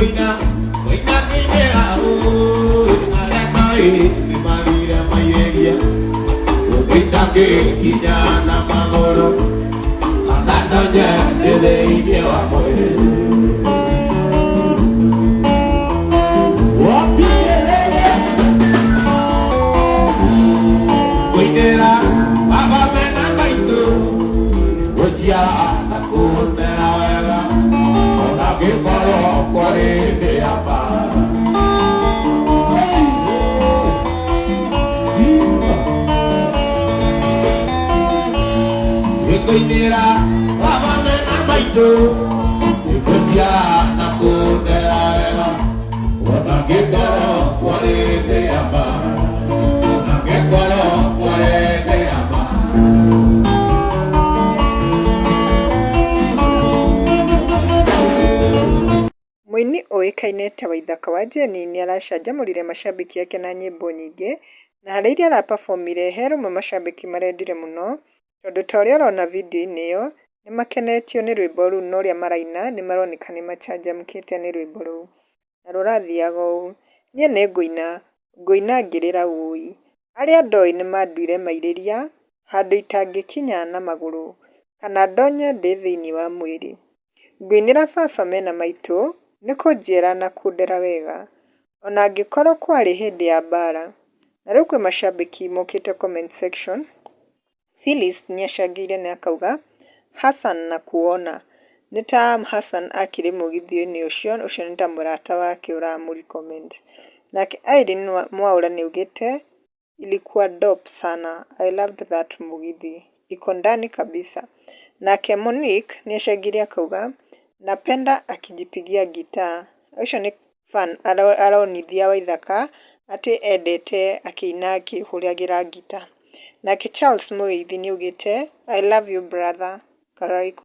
Ngũina, ngũina ngĩinĩra ũũ, arĩa ndoĩ nĩmathire maiĩgia. Ũngĩitangĩkinya na magũrũ, kana ndonye ndĩ thĩinĩ wa mwĩrĩ. Wapielele. Ngũinĩra baba mena maitũ, gũciara na kũndera wega, ona ngĩkorwo kwarĩ hĩndĩ ya mbaara. Ngũinĩra baba mena maitũ, gũciara na kũndera wega, ona ngĩkorwo kwarĩ hĩndĩ ya mbaara. Ona ngĩkorwo kwarĩ hĩndĩ ya mbaara. Mũini ũĩkaine ta Waithaka wa Jane nĩaracanjamũrire macambĩki ake na nyĩmbo nyingĩ, na harĩ iria arapabomire he rũmwe macambĩki marendire mũno, tondũ ta ũrĩa ũrona video-inĩ ĩyo, nĩmakenetio nĩ rwĩmbo rũu na ũrĩa maraina nĩmaroneka nĩmacanjamũkĩte nĩ rwĩmbo rũu, na rũrathiaga ũũ, niĩ nĩngũina, ngũina ngĩrĩra ũi, arĩa ndoĩ nĩmanduire mairĩria, handũ itangĩkinya na magũrũ, kana ndonye ndĩ thĩiniĩ wa mwĩrĩ. Ngũinĩra baba mena maitũ, nĩ kũnjiara na kũndera wega, ona angĩkorwo kwarĩ hĩndĩ ya mbara. Na rĩu kwĩ macambĩki mokĩte comment section, Phyllis nĩacangĩire na akauga, Hassan na kuona. Nĩ ta Hassan akĩrĩ mũgithi-inĩ ũcio, ũcio nĩ ta mũrata wake ũramũ recommend. Nake Irene Mwaũra nĩaugĩte, ilikuwa dope sana, I loved that mũgithi, iko ndani kabisa. Nake Monique nĩacangĩire akauga, napenda akijipigia gitaa. Ũcio nĩ fan aronithia Waithaka atĩ endete akĩina akĩhũragĩra ngita. Nake Charles Mũrĩithi nĩaugĩte, I love you brother Karaiko.